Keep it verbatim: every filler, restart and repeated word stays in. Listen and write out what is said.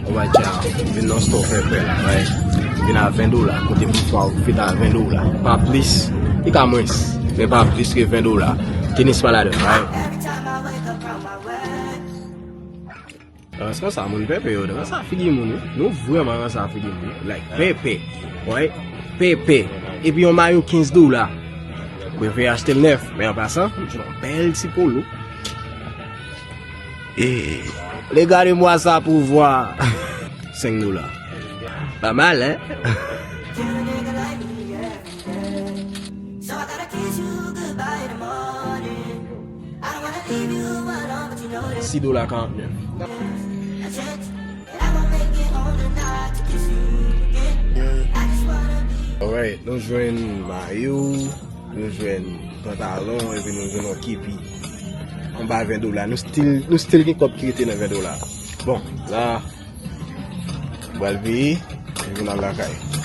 Ou va tcha, vin nan store Pepe la, right? Vin a ven dola, kote pou fwa ou fèt a ven dola. Pa plis, li ka mwens, men pa plis ke ven dola. Tenis pa ladan, right? Ranse konsa, moun Pepe yo, ranse a figi moun, wi. Nou vrèman ranse a figi moun, wi. Like, Pepe, right? Pepe. Epi yon mayo kenz dola. Mwen vle achte l nèf, men an pasan, m jwenn yon bèl ti polo. E, regardez-moi ça pour voir. Senk dola. Pa mal, hein? Sis dola karant nèf. Alright, nou jwenn mayo, nou jwenn pantalon, epi nou jwenn yon kepi. Anba ven dola. Nou still, nou still gen kòb ki rete nan ven dola. Bon, la, m pral peye, epi n al lakay.